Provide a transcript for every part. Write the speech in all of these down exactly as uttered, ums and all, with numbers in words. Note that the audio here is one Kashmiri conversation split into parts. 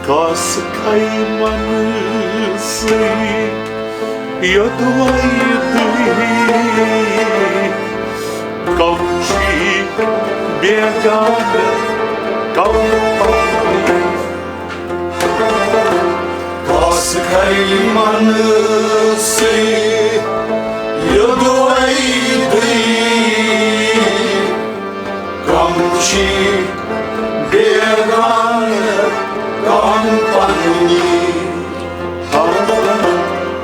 کس کھیمن سۭتۍ یوٚدوَے دٕے؟ کم چھی بیگانہٕ، کم پنٕنۍ؟ کس کھیمن سۭتۍ یوٚدوَے دٕے؟ کم چھی بیگانہٕ، کم پنٕنۍ؟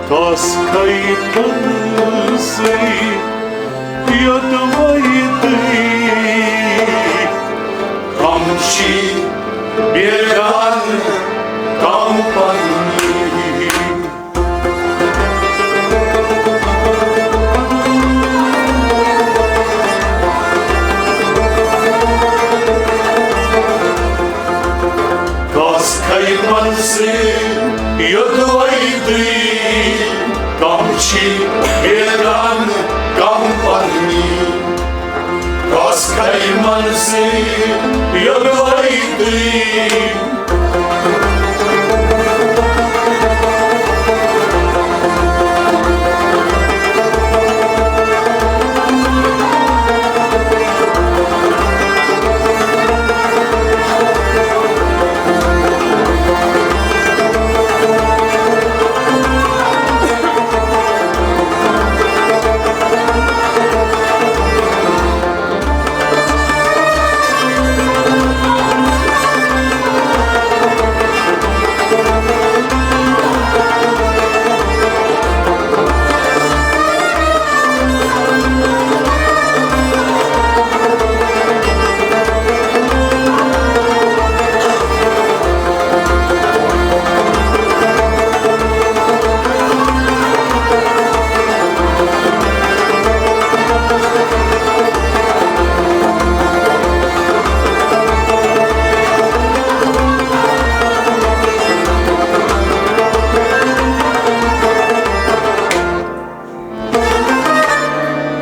کس کھیمن سۭتۍ یوٚدوَے دٕے؟ کم چھی بیگانہٕ، کم پنٕنۍ؟ کس کھیمن سۭتۍ یوٚدوَے دٕے؟ کم چھی بیگانہٕ، کم پنٕنۍ؟ کس کھیمن سۭتۍ یوٚدوَے دٕے؟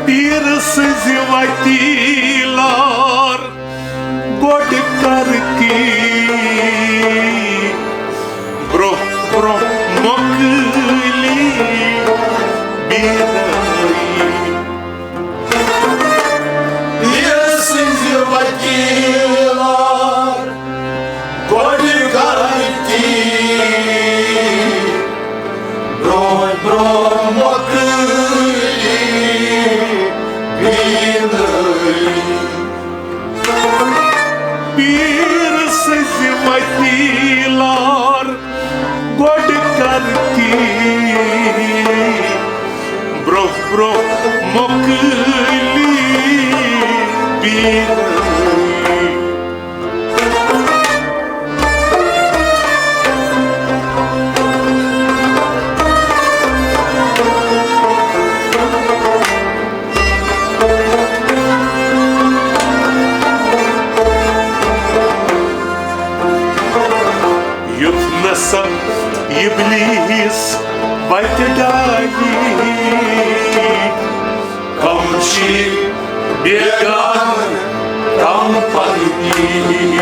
پیٖرٕ سٕنٛزِ وتی لار گۄڈٕ کرتی، برٛونٛہہ برٛونٛہہ مۄکلی بیٖنٲیی۔ پیٖرٕ سٕنٛزِ وتی لار گۄڈٕ کرتی، برٛونٛہہ برٛونٛہہ مۄکلی بیٖنٲیی۔ پیٖرٕ سٕنٛزِ وتی لار گۄڈٕ کرتی، برٛونٛہہ برٛونٛہہ مۄکلی بیٖنٲیی۔ یُتھ نسا ابلیس وتہِ ڈالی، کم چھی بیگانہٕ، کم پنٕنۍ۔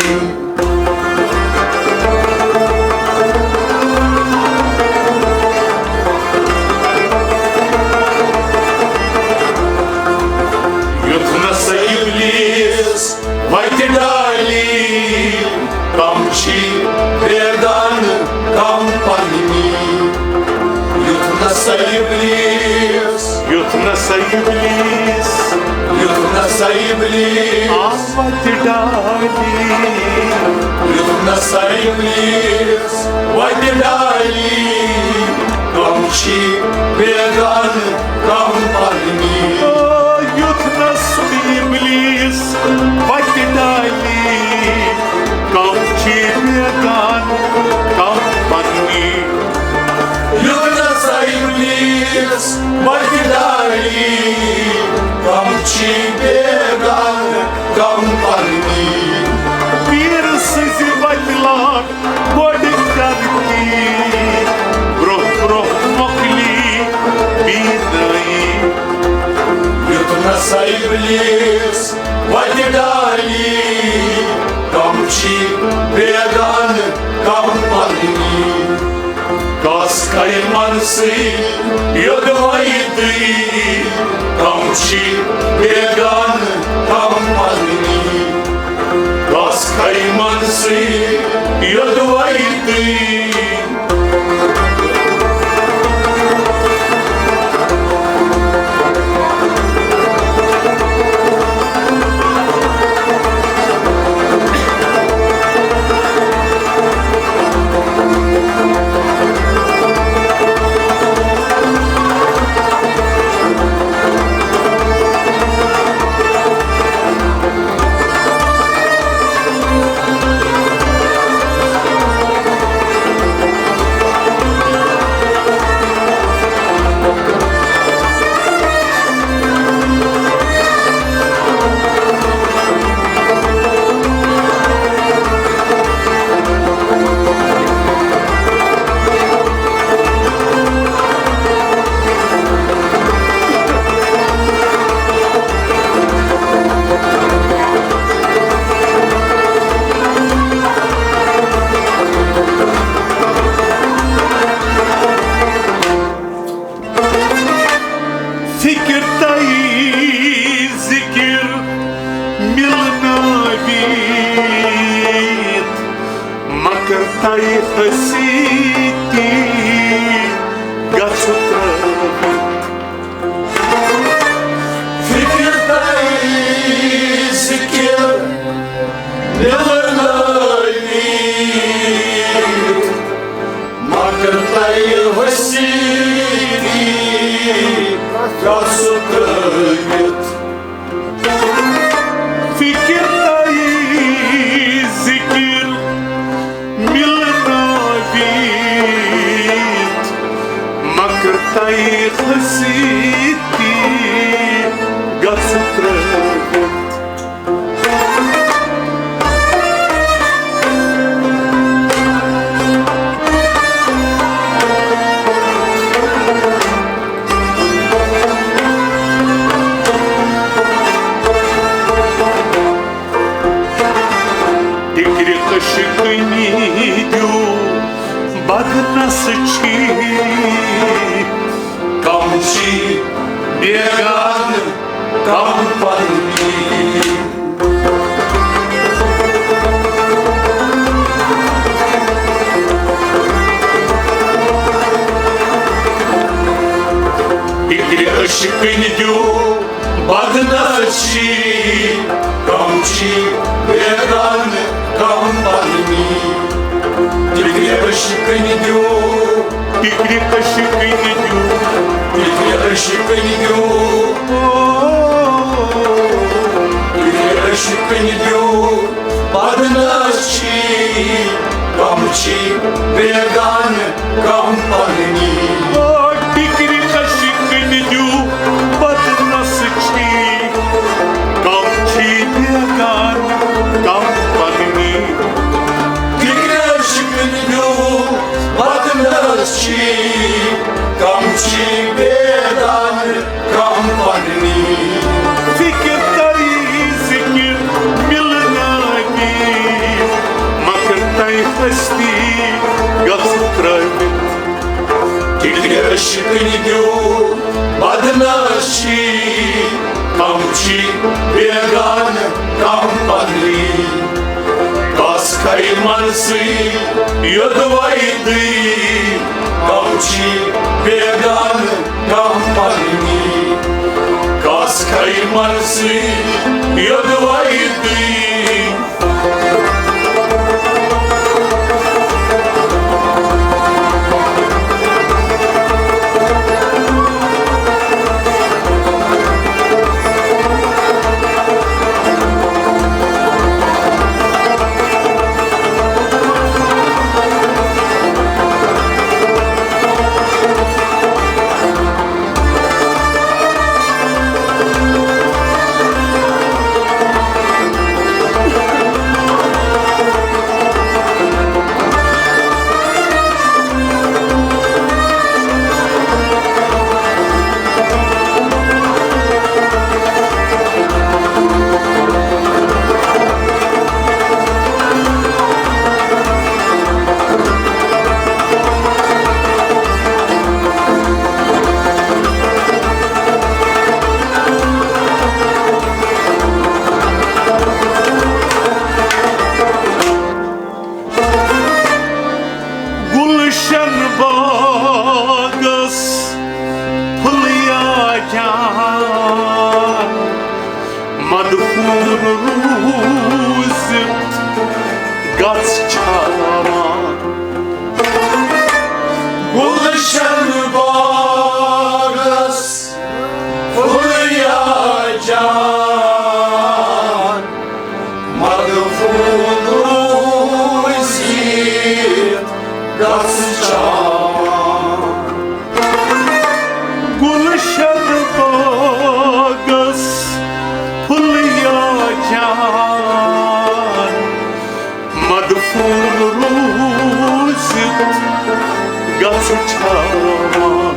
یُتھ نسا ابلیس وتہِ ڈالی، کم چھی بیگانہٕ، کم پنٕنۍ۔ یُتھ نسا ابلیس، یُتھ نسا ابلیس، یُتھ نسا ابلیس آو وتہِ ڈالی، یُتھ نسا ابلیس وتہِ ڈالی، کم چھی بیگانہٕ، کم پنٕنۍ۔ او، یُتھ نسا ابلیس وتہِ ڈالی، کم چھی بیگانہٕ، کم پنٕنۍ۔ یُتھ نسا ابلیس وتہِ ڈالی، کم چھی بیگانہٕ، کم پنٕنۍ۔ پیٖرٕ سٕنٛزِ وتہِ لار گۄڈٕ کرتی، برٛونٛہہ برٛونٛہہ مۄکلی بیٖنٲیی۔ یُتھ نسا ابلیس وتہِ ڈالی، کم چھی بیگانہٕ، کم پنٕنۍ۔ سۭتۍ یوٚدوَے تُہۍ، کم چھِ بیگانہٕ، کم پننی۔ کس کھَے منٛزٕے یوٚدوَے تُہۍ۔ فکر تہٕ ذکر مِلنٲوِتھ، مگر تۄہہِ حسیتی گژھِ ترٲوِتھ۔ فکر تہٕ ذکر مِلنٲوِتھ، مگر تۄہہِ حسیتی گژھِ ترٲوِتھ۔ فکر تہٕ ذکر مِلنٲوِتھ، مگر تۄہہِ حسیتی گژھِ ترٲوِتھ۔ فکرِ عشقٕنۍ دِیِو بدنصیٖحت، کم چھِ بیگانہٕ، کم پننی۔ فکرِ عشقٕنۍ دِیِو بدنصیٖحت، کم چھِ بیگانہٕ، کم پننی۔ فکرِ عشقٕنۍ دِیِو، فکرِ عشقٕنۍ دِیِو، فکرِ عشقٕنۍ دِیِو، فکرِ عشقٕنۍ دِیِو بدنصیٖحت، کم چھِ بیگانہٕ، کم پننی۔ او فکرِ عشقٕنۍ دِیِو بدنصیٖحت، کم چھِ بیگانہٕ، کم پننی۔ فکرِ عشقٕنۍ دِیِو بدنصیٖحت، کم چھِ بیگانہٕ، کم پننی۔ فکر تہٕ ذکر مِلنٲوِتھ، مگر تۄہہِ حسیتی گژھِ ترٲوِتھ۔ فکرِ عشقٕنۍ دِیِو بدنصیٖحت، کم چھِ بیگانہٕ، کم پننی۔ کس کھَے منٛزٕے یوٚدوَے تُہۍ، کم چھِ بیگانہٕ، کم پننی۔ کس کھَے منٛزٕے یوٚدوَے تُہۍ۔ گژھ چاوان۔ گُلشن باغس پھُلیا جان، مدفوٗن روٗزِتھ گژھ چاوان۔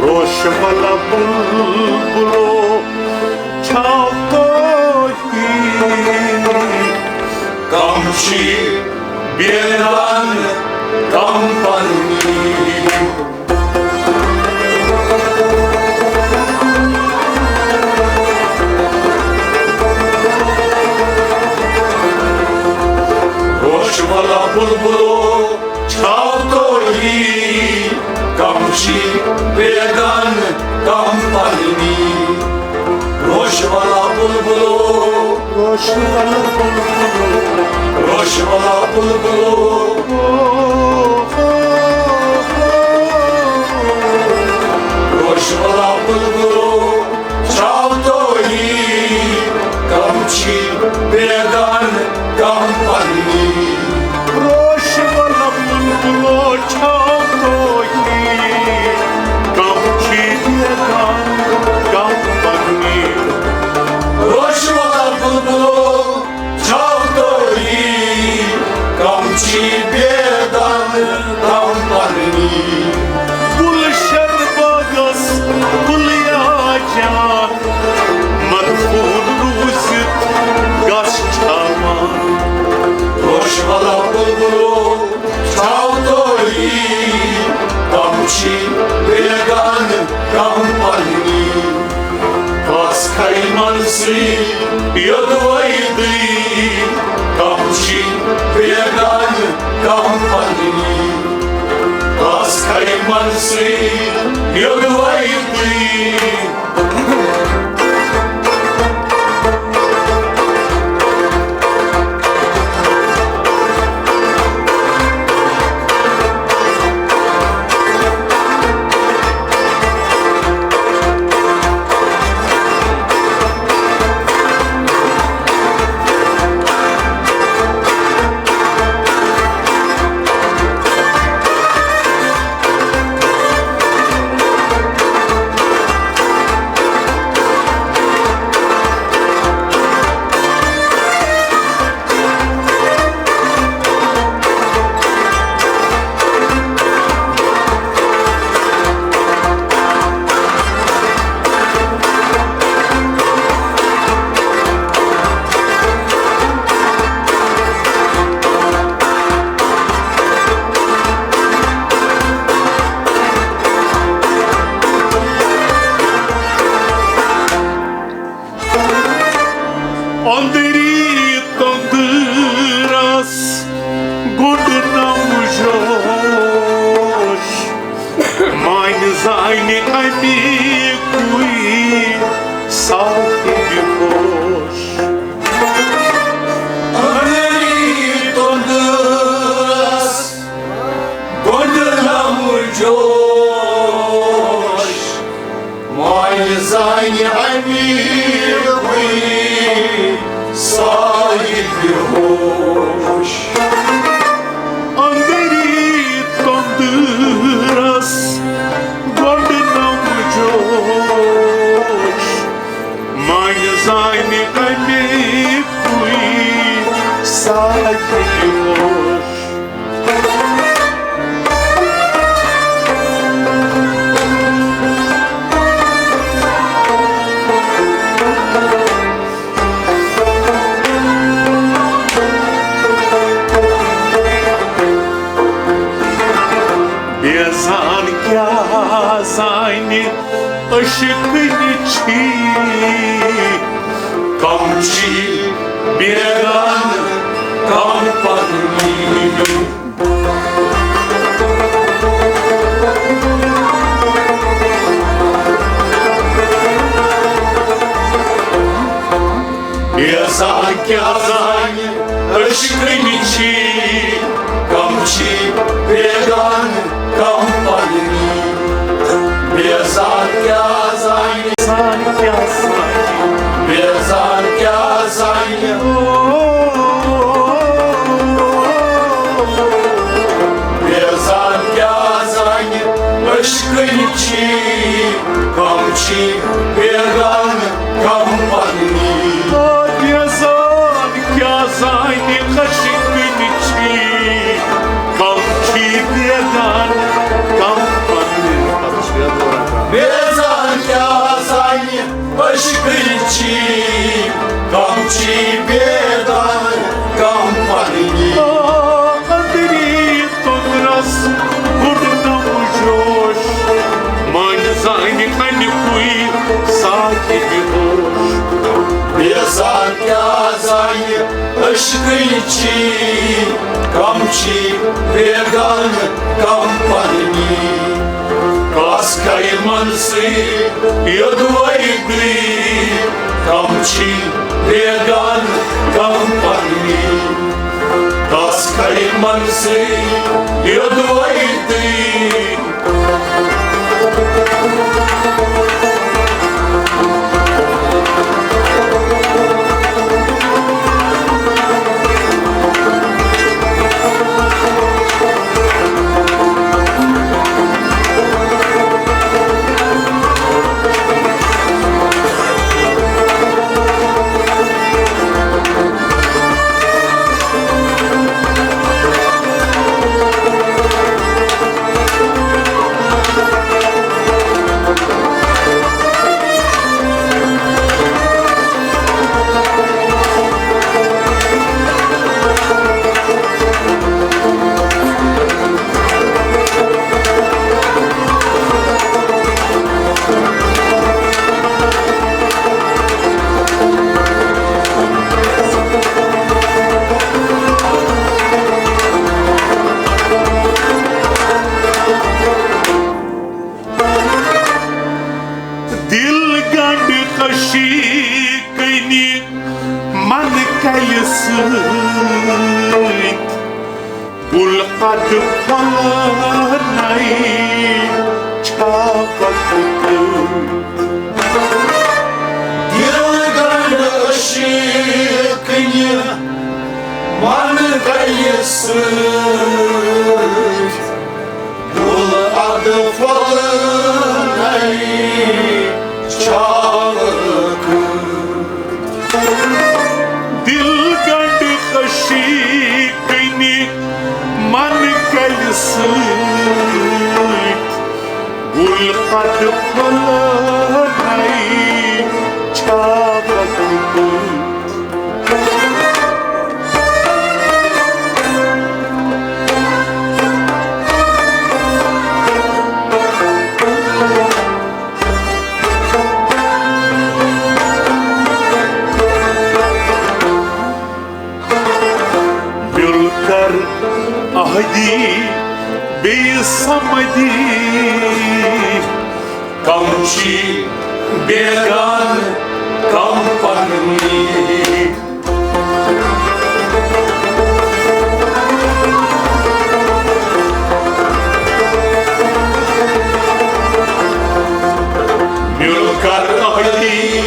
روش ولا بلبلو چھاو توہی، کم چھی بیگانہٕ کم پننی۔ روش ولا بلبلو چھاو توہی، کم چھی بیگانہٕ کم پننی۔ روش ولا بلبلو، روش ولا بلبلو، روش ولا بلبلو، روش ولا بلبلو چھاو توہی، کم چھی بیگانہٕ کم پننی۔ روش ولا بلبلو چھاو توہی، کم چھی بیگانہٕ کم پننی۔ روش ولا بلبلو چھاو توہی، کم چھی بیگانہٕ کم پننی۔ گُلشن باغس پھُلیا جان، مدفوٗن روٗزِتھ گژھ چاوان۔ روش ولا بلبلو چھاو توہی، کم چھی بیگانہٕ کم پننی۔ کس کھیہِ منسٕے یوٚدوے دٕے، کم چھی بیگانہٕ کم پننی۔ کس کھیہِ منسٕے یوٚدوے دٕے۔ أنٛدری تندرس گُنڈ نو جوش، مانہِ زانہِ امی کوئی صاحب ہوش۔ أنٛدری تندرس گُنڈ نو جوش، مانہِ زانہِ امی کوئی صاحب ہوش۔ أنٛدری تندرس گُنڈ نو جوش، مانہِ زانہِ امی کوئی صاحب ہوش۔ بیزار کیٛاہ زانہِ عشقٕچ کم چھی بیگانہٕ کم پننی۔ بیزار کیٛاہ زانہِ عشق کٔمِچی، کم چھی بیگانہٕ، کم پننی۔ بیزار کیٛاہ زانہِ، بیزار کیٛاہ زانہِ، بیزار کیٛاہ زانہِ، بیزار کیٛاہ زانہِ، أسۍ کٔمِچی، کم چھی بیگانہٕ، کم پننی۔ بیزار کیٛاہ زانہِ، أسۍ کٔمِچی، کم چھی بیگانہٕ، کم پننی۔ بیزار کیٛاہ زانہِ، أسۍ کٔمِچی، کم چھی بیگانہٕ، کم پننی۔ أنٛدری توٚنٛدرس گُٹہٕ جوش، مٔنٛزۍ زانہِ اَمہِ کُے ساقی بے ہوش۔ بیزار کیٛاہ زانہِ، أسۍ کٔمِچی، کم چھی بیگانہٕ، کم پننی۔ کس کَرِ منسٕے یوٚدوَے گٔے، کم چھی بیگانہٕ، کم پننی۔ کس کَرِ منسٕے یوٚدوَے گٔے۔ دِل گنٛڈ خوشی کٔنہِ من کلہِ سۭتۍ، گُل قد پھۄلہٕ نَے چھا وقتہٕ۔ دِل گنٛڈ خوشی کٔنہِ من کلہِ سۭتۍ، گُل اَدٕ پھۄلہٕ نَے چھا وقت۔ دِل گنٛڈ خوشی کٔنہِ من کلہِ سۭتۍ، گُل اَدٕ پھۄلہٕ نَے چھا وقت۔ مِل کر عہدی بیٚیہِ سمدی، کم چھی بیگانہٕ، کم پننی۔ مِل کر عہدی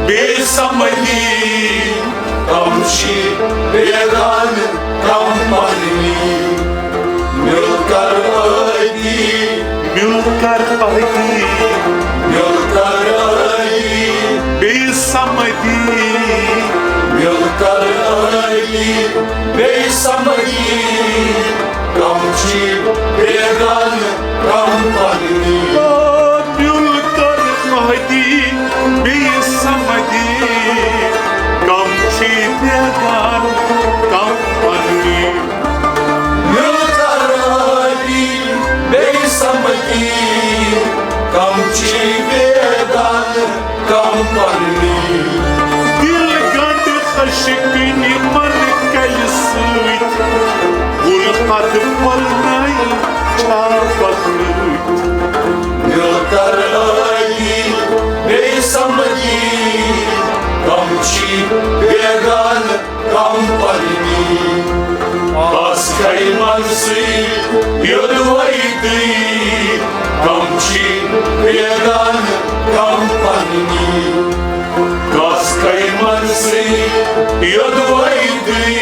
بیٚیہِ سمدی، کم چھی بیگانہٕ، کم پننی۔ مِل کر عہدی، مِل کر عہدی، مِل کر عہدی بیٚیہِ سمدی۔ مِل کر عہدی بیٚیہِ سمدی، کم چھی بیگانہٕ، کم پننی۔ آ، مِل کر عہدی بیٚیہِ سمدی، کم چھی بیگانہٕ، کم پننی۔ مِل کر عہدی بیٚیہِ سمدی، کم چھی بیگانہٕ، کم پننی۔ دِل گنٛڈ خوشی کٔنہِ من کلہِ سۭتۍ، گُل اَدٕ پھۄلہٕ نَے چھا وقت۔ مِل کر عہدی بیٚیہِ سمدی، کم چھی بیگانہٕ، کم پننی۔ کم چھی بیگانہٕ، کم پننی، کس کمہِ منٛزٕے یوٚدوے تُہۍ۔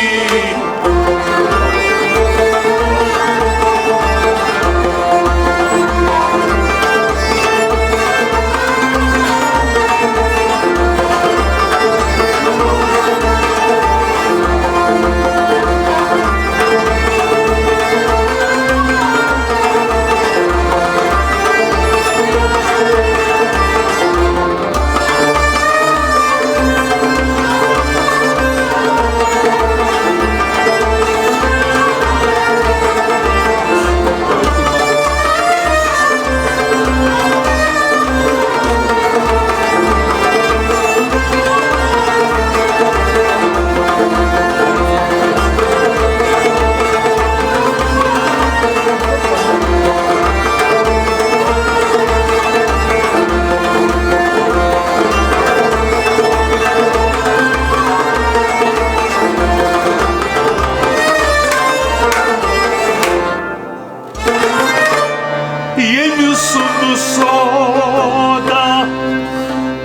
ییٚمہِ سُنٛد سودا،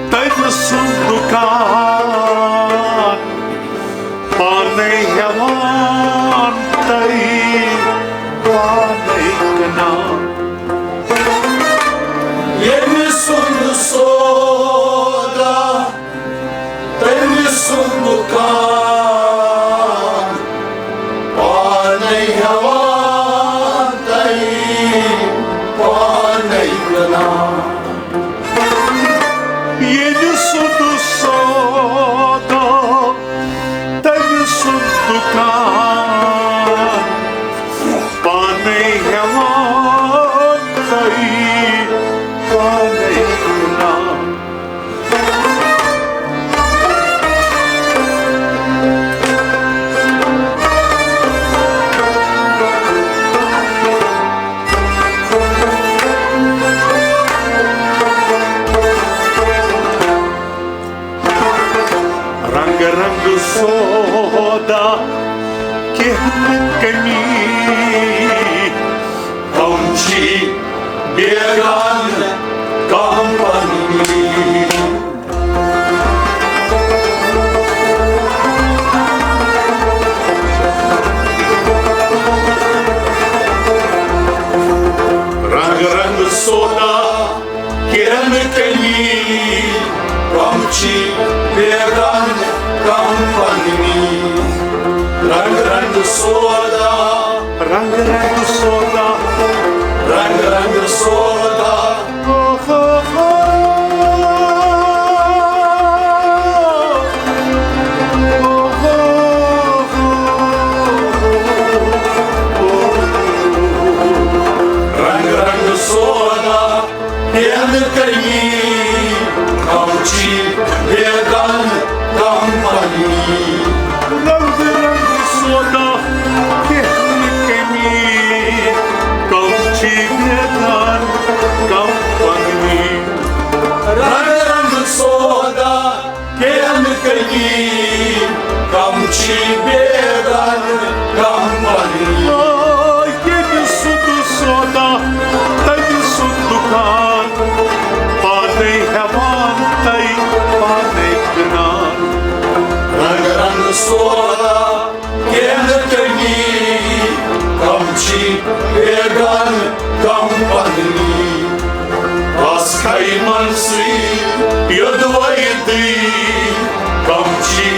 تٔمۍ سُنٛد دُکان، پانے ہٮ۪وان تہٕ پانے کٕنان۔ ییٚمہِ سُنٛد سودا، تٔمۍ سُنٛد دُکان، پانے ہٮ۪وان تہٕ پانے کٕنان۔ ییٚلہِ سُہ سودا، تٔمۍ سُنٛد دُکان، پانے ہٮ۪وان تہٕ پانے کٕنان۔ رنگ رنگ سودا، کینٛہہ نہٕ کمی، کم چھی بیگانہٕ، کم پننی۔ رنگ رنگ سودا، کینٛہہ نہٕ کمی، کم چھی بیگانہٕ، کم پننی۔ رنگ رنگ سودا، رنگ رنگ سودا، رنگ رنگ سودا۔ رنگ رنگ سودا، کینٛہہ نہٕ کمی، کم چھی بیگانہٕ، کم پننی۔ رنگ رنگ سودا، کینٛہہ نہٕ کمی، کم چھی بیگانہٕ، کم پننی۔ رنگ رنگ سودا، کینٛہہ نہٕ کمی، کم چھی بیگانہٕ، کم پننی۔ آ، ییٚمہِ سُنٛد سودا، تٔمۍ سُنٛد دُکان، پانے ہٮ۪وان تہٕ پانے کٕنان۔ رنگ رنگ سودا، کینٛہہ نہٕ کمی، کم چھی بیگانہٕ، کم پننی۔ بس کھے منٛزٕے یوٚدوے تُہۍ، کم چھی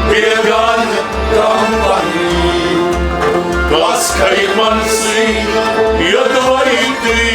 بیگانہٕ، کم پننی۔ بس کھے منٛزٕے یوٚدوے تُہۍ۔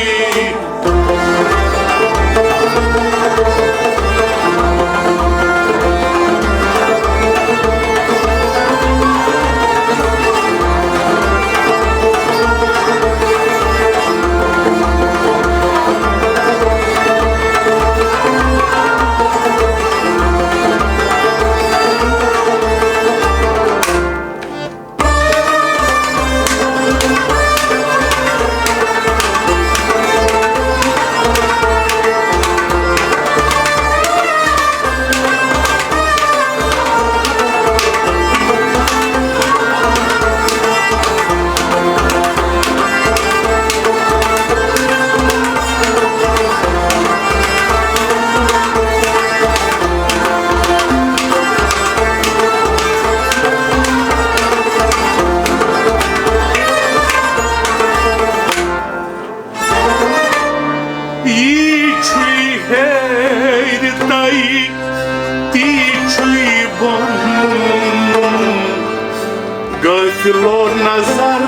غٲفلو نظر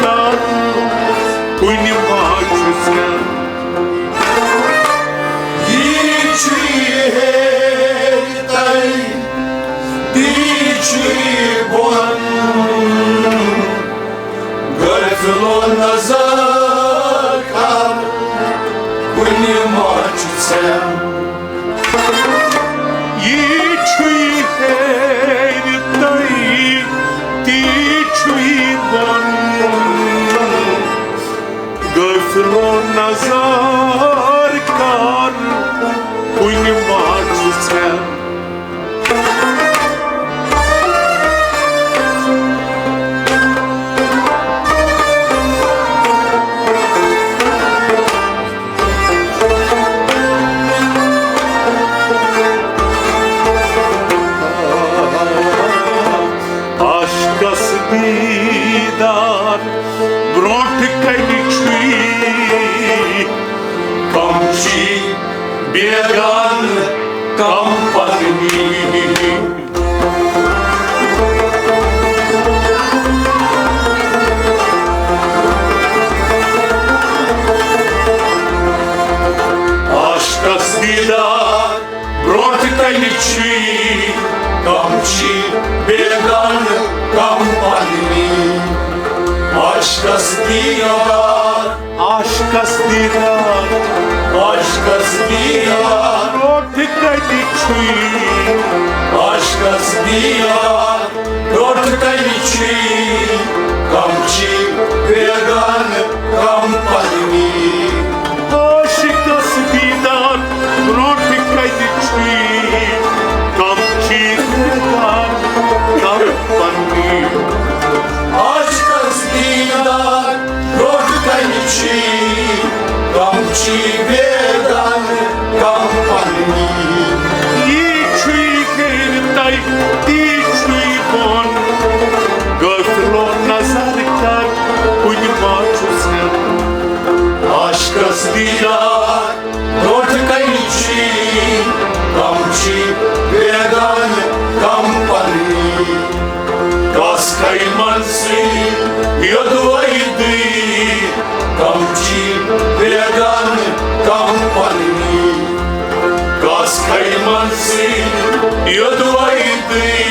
کر، کُنہِ ما چھُ ژےٚ؟ یہِ چھُ یہِ ہیٚرِ تَلہِ، تی چھُ یہِ بۄن۔ غٲفلو نظر کر، کُنہِ ما چھُ ژےٚ؟ یہِ چھُے ہیٚرِ تۄہہِ، تی چھُے بۄن۔ غٲفلو نظر کر، کُنہِ ما چھُ ژےٚ؟ عاشقس دیدار برونٹھ کنہِ چھُے، کم چھی بیگانہٕ کم پننی۔ عاشقس دیدار برونٹھ کنہِ چھی، کم چھی بیگانہٕ کم پننی۔ عاشقس دیدار، عاشقس دیدار، عاشقس دیدار برونٹھ کنہِ چھی۔ عاشقس دیدار برونٹھ کنہِ چھی، کم چھی بیگانہٕ کم پننی۔ عاشقس دیدار برونٹھ کنہِ چھی، کم چھی بیگانہٕ کم پننی۔ عاشقس دیدار برونٹھ کنہِ چھی، کم چھی بیگانہٕ کم پننی۔ یہِ چھُے ہیٚرِ تۄہہِ، تی چھُے بۄن۔ غٲفلو نظر کر، کُنہِ ما چھُ ژےٚ؟ عاشقس دیدار برونٹھ کنہِ چھی، کم چھی بیگانہٕ کم پننی۔ کس کھے منٛزٕے یوٚدوے دٕے، کم چھی بیگانہٕ کم پننی۔ کس کھے منٛزٕے یوٚدوے دٕے۔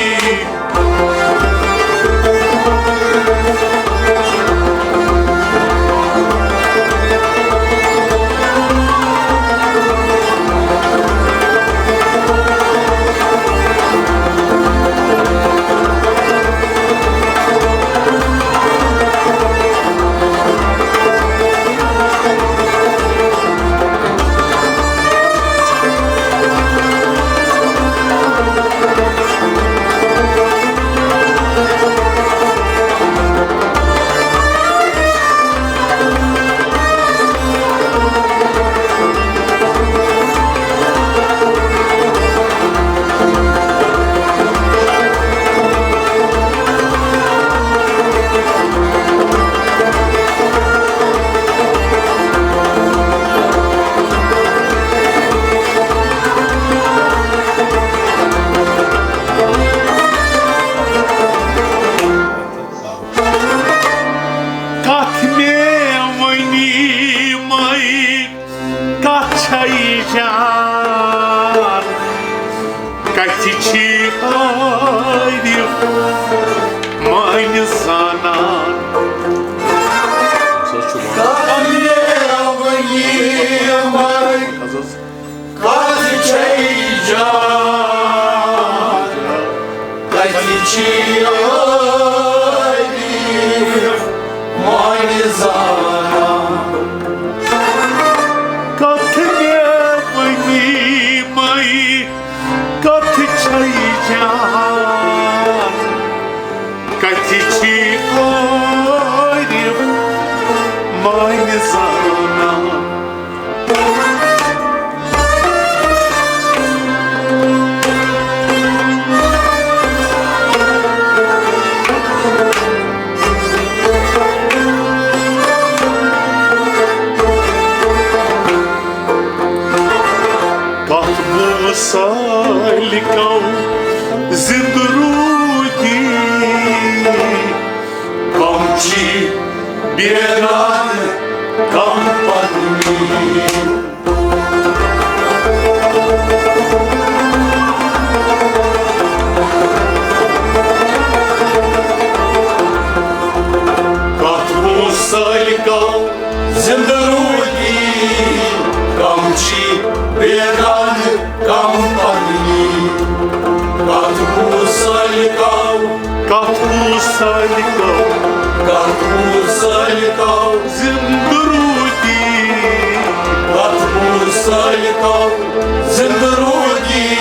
کتھ مےٚ ؤنی مے، کتھ چھے جان، کتھِ چھی تعریف مٲنِتھ زانان۔ کتھ مےٚ ؤنی مے، کتھ چھے جان، کتہِ چھی عٲرف مٲنِتھ زانان۔ کتھ مےٚ ؤنی مے، کتھ چھے جان، بیگانہٕ کم پننی۔ کتھ بوٗز سٲلِکو زِندٕ روٗدی، کم چھی بیگانہٕ کم پننی۔ کتھ بوٗز سٲلِکو، کتھ بوٗز سٲلِکو، کتھ بوٗز سٲلِکو زِندٕ روٗدی۔ کتھ بوٗز سٲلِکو زِندٕ روٗدی،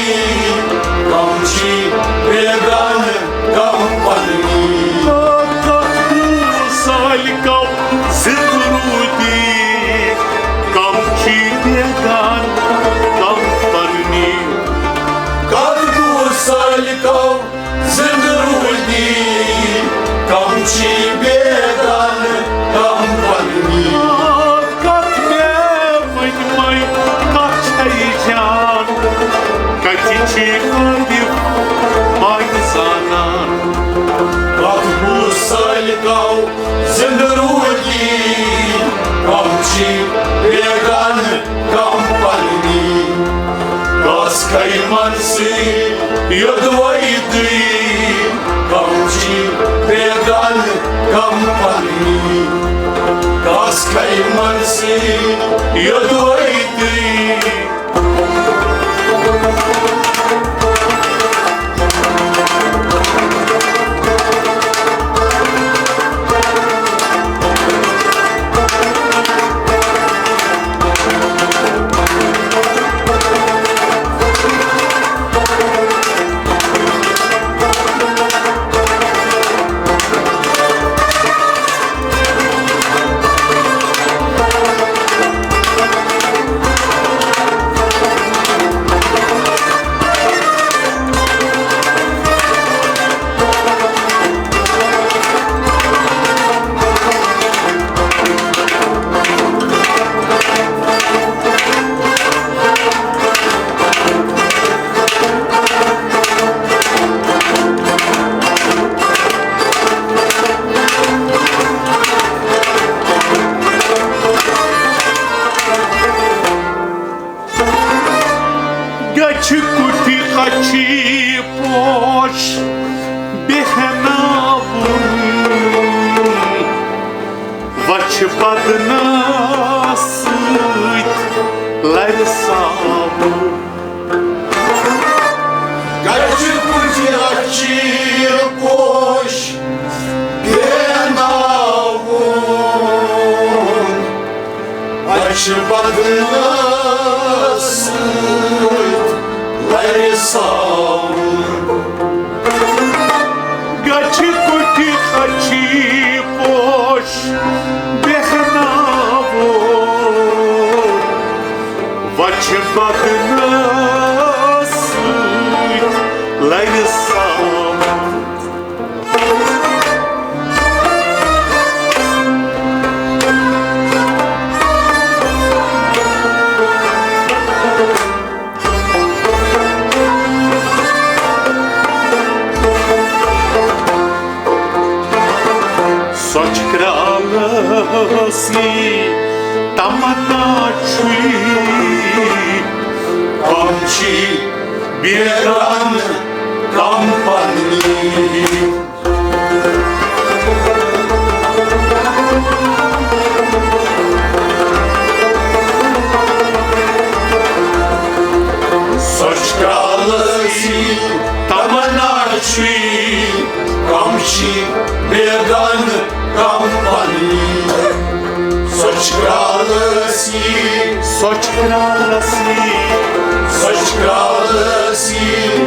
کم چھی بیگانہٕ کم پننی۔ کتھ بوٗز سٲلِکو زِندٕ روٗدی، کم چھی بیگانہٕ کم پننی۔ کتھ بوٗز سٲلِکو زِندٕ روٗدی، کم چھی بیگانہٕ کم پننی۔ کتھ مےٚ ؤنۍ مَے، کتھ چھَے جان، کتہِ چھی غٲلِب مَے زانان۔ کتھ بوٗز سٲلِکو زِندٕ روٗدی، کم چھی بیگانہٕ کم پننی۔ کس کیمن سۭتۍ یوٚدوَے تُہۍ، کم چھی بیگانہٕ کم پننی۔ کس کیمن سۭتۍ یوٚدوَے تُہۍ۔ گَچھِ کُٹھِ ہَچھِ پوش بیٚہناوُن، وَچھِ بدنہٕ سۭتۍ لَرِ ساوُن۔ گَچھِ کُٹھِ ہَچھِ پوش بیٚہناوُن، وَچھِ بدنہٕ سۭتۍ لَرِ ساوُن۔ گَچھِ کُٹھِ ہَچھِ پوش بیٚہناوُن، وَچھِ بدنہٕ سۭتۍ لَرِ ساوُن۔ سۄچھ کرٛالَس یی تمنا چھُے، کم چھی بیگانہٕ کم پننی۔ سۄچھ کرٛالَس یی تمنا چھُے، کم چھی بیگانہٕ کم پننی۔ سۄچھ کرٛالَس یی، سۄچھ کرٛالَس یی، سۄچھ کرٛالَس یی